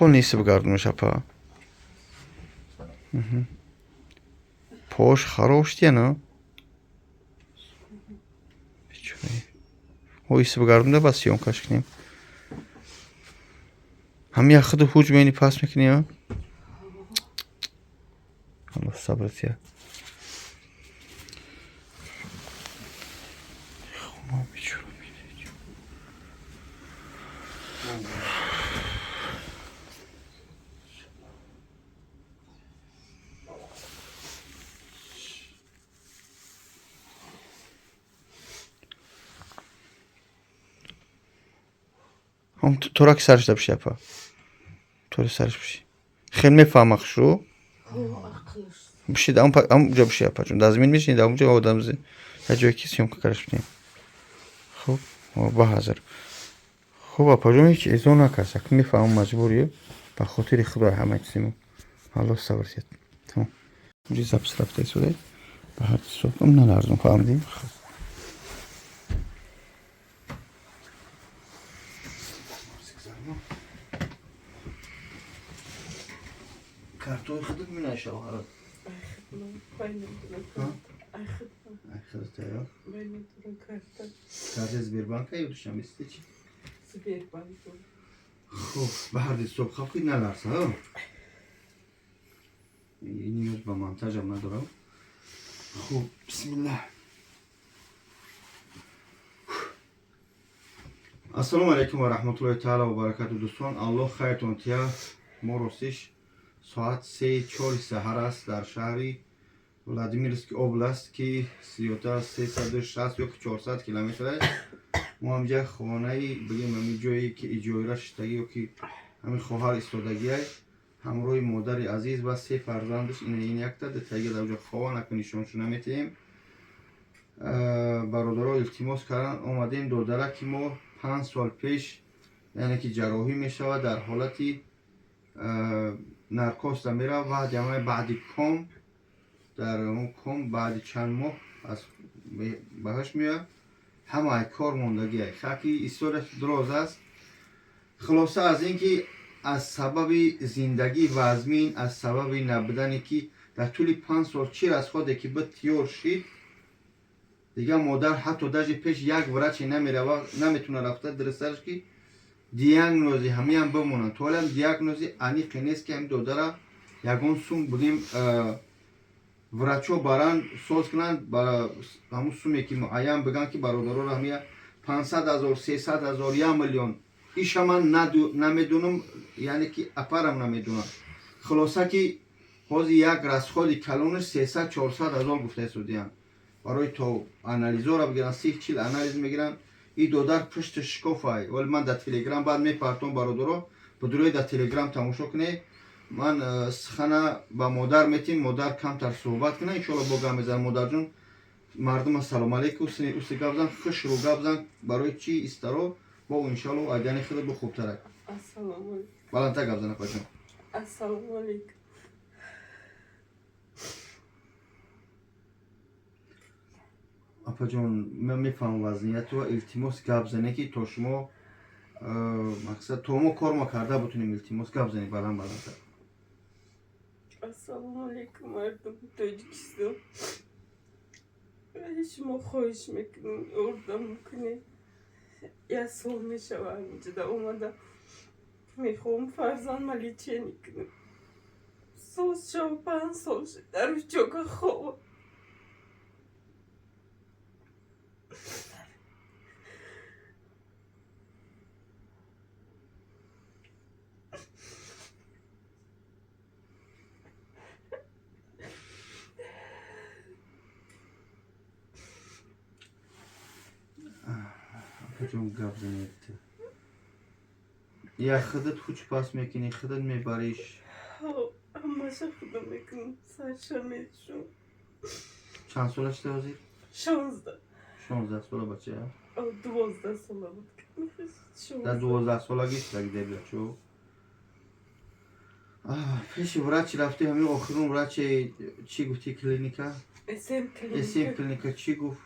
Пол нест, бигардонаш, апа. Пош хароб шудия, оиста бигардонда, ба съёмкаш кунем. Ҳами як худу ҳуҷ мени пас мекунӣ. Аллоҳ сабр тия. Бечора. Тораки сараш дапиши, апа, тори сараш биши. Хел мефаҳма хушрӯ бишид. Амҷо биши, апаҷон, дар замин мешинед, амҷо одам як ҷое ки съёмка караш бинем. Хуб, ба ҳазр. Хуб, апаҷон, ҳеҷ эзо накард, мефаҳмам, маҷбурӣ, ба хотири худо ҳама чизимо. Аллоҳ сабр диҳад. Тамом, запись рафта истодед. Ба ҳар чиз наларзон, фаҳмидӣ? Картои худат минай, шавҳарат? Карта Сбербанка ё Душанбе Сити чи? Сбербанк. Хуб, ба ҳар ҳисоб хаб ки наларза. Ниёз ба монтажам надорам. Хуб, бисмиллаҳ. Ассалому алайкум ва раҳматуллоҳи таала ва баракату, дӯстон, Аллоҳ хайртон тия. Мо ростиш соат 3-4 саҳар аст дар шаҳри Владимирский област, ки зиёда 360 ё 400 километр аст. Мо ҳамҷа хонаи, бигем, ҳамин ҷое ки иҷоира шиштагӣ ё ки ҳамин хоҳар истодагиай ҳамроҳи модари азиз ва се фарзандаш. Ин якта дитаги дар ҷо хова наку, нишоншу наметиҳем. Бародаро илтимос кардан, омадем. Додараки мо 5 сол пеш, яъне ки ҷарроҳӣ мешавад, дар ҳолати наркозда меравад ва ҷамъи баъди ком, дар он ком баъди чанд моҳ аз баҳаш меояд. Ҳамаи кор мондагиай, хаки историяш дроз аст. Хулоса, аз ин ки аз сабаби зиндагӣ вазмин, аз сабаби набудане ки дар тӯли 5 сол чӣ расходе ки буд, тиёр шид. Дигар модар ҳатто даже пеш як враче намерава, наметуна рафта дурустараш ки диагнози ҳамиам бимонанд. То ҳолиам диагнози аниқе нест, ки ҳамин додара ягон сум, бигем, врачо баранд, соз кунанд, ба ҳамун суме ки муайян бигӯянд, ки бародароро ҳамия 500 000, 300 000, 1 миллион, иша ман намедонам, яъне ки апарам намедонам. Хулоса ки ҳозир як расходи калонаш 300-400 ҳазор гуфта истодиям, барои то анализора бигиранд, 30-40 анализ мегиранд. И додар пушти шкофай, вале ман дар Телеграм баъд мепартом. Бародаро, будурӯи дар Телеграм тамошо кунед. Ман сухана ба модар метим, модар камтар суҳбат кунад, иншоалло бо гап мезанам. Модарҷон, мардума салом алейкум, уси гап зан, хушрӯ гап зан, барои чи истаро бо иншоалло айдани худат бо хубтарак. Ассалому алейкум. Баландтар гап зан, апаҷон. Ассалому алейкум. Апаҷон, ман мефаҳмам вазниятро, илтимос, гап зане, ки то шумо мақсад, то мо кормо карда бутунем. Илтимос, гап занед баланд, баландтар. Ассалому алейкум, мардуми Тоҷикистон. Шумо хоҳиш мекунем, ёрдам кунед. Як сол мешава ҳаминҷода омада. Мехоҳам фарзандма лечение кунам. Соз шава, 5 сол шуд, дар ҷога хова. Апаҷон, гап занед. Як худат ҳуч пас мекунӣ, худат мебариш? Ҳамаша худо мекунам, сарша мешум. Чанд сола шуда ҳозир? 16. 16 сола бача? 12 сола буд. Дар 12 солагӣ шудаги дебачо. Пеши врачи рафти? Ҳамин охирон врачи чӣ гуфти, клиника? СМ. СМ. Клиника. Клиника чӣ гуфт?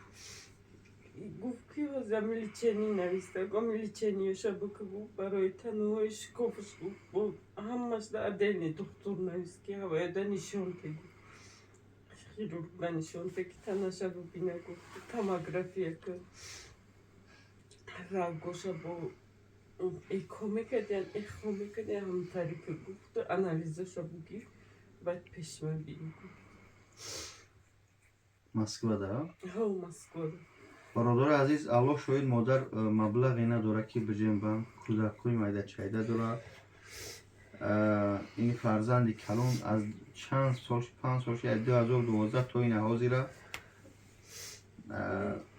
Гуфт, ки ҳозир ами лечение нависта, ами лечениеша бука, гуфт, барои танаҳои шикофаш, гуфт, бо Ҳамашда отдельный духтур навист, ки ҳавояда нишон тегу. Хирург ба нишон те, ки танаша бубина, гуфт, томография ки рагоша бо эко мекардиян, эхо мекардиян, ҳамтари ки гуфт, анализаша бугир, баъд пешма биё, гуфт. Москвада? Ҳо, Москвада. Бародари азиз, Аллоҳ шоҳид, модар маблағе надорад, ки биҷенбам, кӯдакҳои майдачайда дорад. Ин фарзанди калон аз чанд сол, 5 сол, аз 2012 то ина ҳозира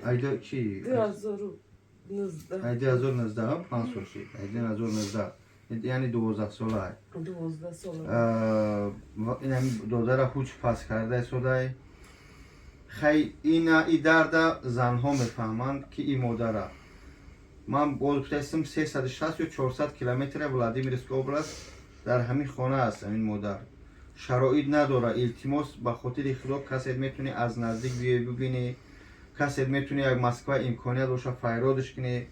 айда чи? 2019. Ай 2019, 5 сол шид, ай 2019, яъне 12 сола. 12 сола. Ин ҳами додара ҳуч пас карда истодай. Хай, ина и дарда занҳо мефаҳманд, ки и модара ман боз гуфтаистам, 360 ё 400 километра Владимирская область дар ҳамин хона аст. Ҳамин модар шароит надора. Илтимос, ба хотири Худо, касе метавонӣ аз наздик биёй бибинӣ, касе метавонӣ як Москва имконият боша, файродиш кунӣ,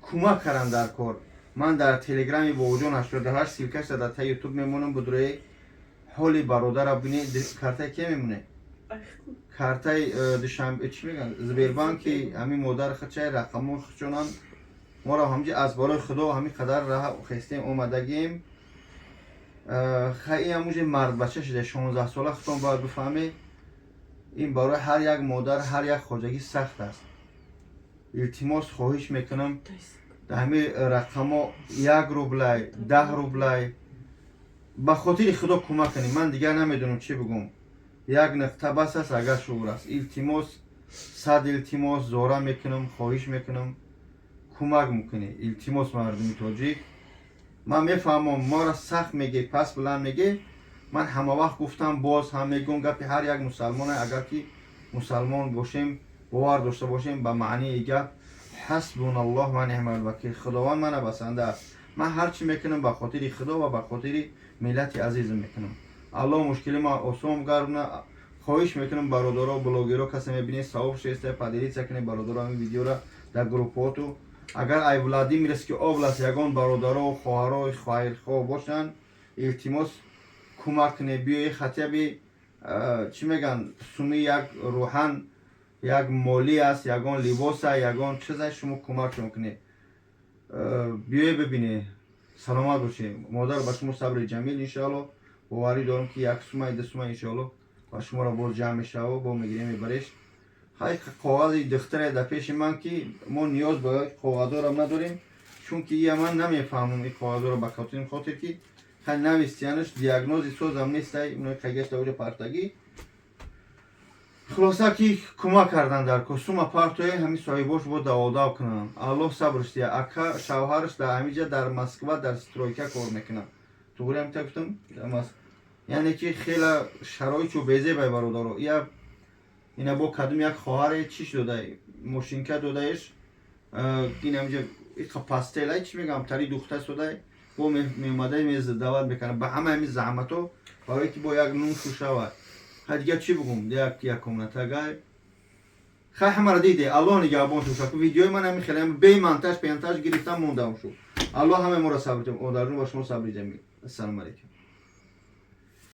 кӯмак кардан дар кор. Ман дар телеграми Бобоҷон 88 ссылкаша дар таи Ютуб мемонам. Будрои ҳоли бародара бинӣ. Картаи ке мемоне? Картаи Душанбе, чӣ мегӯянд, Сбербанки ҳамин модар хачай рақамо хучонан. Моро ҳамҷи аз барои Худо ҳамин қадар раҳа хестем, омадагием. Хай, ин ҳамуҷи мардбача шуда, 16 сола. Худтон бояд бифаҳмед, ин барои ҳар як модар, ҳар як хоҷагӣ сахт аст. Илтимос, хоҳиш мекунам, дар ҳамин рақамо 1 рублай, 10 рублай, ба хотири Худо кӯмак кунем. Ман дигар намедонам чӣ бигӯм. Як нуқта бас аст, агар шуур аст. Илтимос, сад илтимос, зора мекунам, хоҳиш мекунам, кӯмак мекунӣ. Илтимос, мардуми тоҷик, ман мефаҳмам, моро сахт меге, пас баланд меге. Ман ҳама вақт гуфтам, боз ҳам мегӯм, гапи ҳар як мусалмоне, агар ки мусалмон бошем, бовар дошта бошем ба маънии гап: ҳасбуналлоҳ ва неъмал вакил. Худованд мана басанда аст. Ман ҳар чӣ мекунам, ба хотири Худо ва ба хотири миллати азизм мекунам. Аллоҳ мушкили ма осон гардона. Хоҳиш мекунам, бародаро, блогеро, касе мебинед, савоб шеста, поделиться кунед, бародаро, ҳамин видеора дар группҳоту. Агар ай Владимирский область ягон бародаро, хоҳаро, хайрхоҳ бошанд, илтимос, кӯмак кунед, биёи, хотя бы, чӣ мегӯянд, суми як рӯҳан, як молӣ аст, ягон либоса, ягон чиза, шумо кӯмакшон кунед, биёе бибинед. Саломат бошед, модар, ба шумо сабри ҷамил. Иншоалло, боварӣ дорам, ки як сумай, ду сума, иншоалло, ба шуморо боз ҷамъ мешава, бо мегирем, мебареш. Хай, коғази духтаре дар пеши ман, ки мо ниёз ба коғазорам надорем, чунки ия ман намефаҳмам ин коғазоро, ба хотир ки хай навистиянаш, диагнози созам нестай, ино кагашта оҷа партагӣ. Хулоса, ки кӯмак кардан дар ко, сума партое, ҳамин соҳибош бо даводав кунанд. Аллоҳ сабрш диҳад. Ака, шавҳараш дар ҳамиҷа, дар Москва, дар стройка кор мекунад. Туғри ҳам та гуфтам, яъне ки хела шароитчу безебай, бародаро. Ия ина бо кадом як хоҳаре чиш додай, мошинка додаеш, ин ҳамиҷа иқа пастелай, чӣ мегӯям, тари духта содай, бо меомадай, мез даъват мекунад ба ҳама ҳамин заҳмато, барое ки бо як нун шушавад. Хай, дигар чӣ бигӯм? Як комнатагай. Хай, ҳамаро диде. Аллоҳ нигаҳбон шуша. Видеои ман ҳамин хеле бе монтаж пентаж гирифтам, мондам шу. Аллоҳ ҳамаи моро сабр, модарҷон, ба шумо сабри ҷамил. Ассалому алайкум.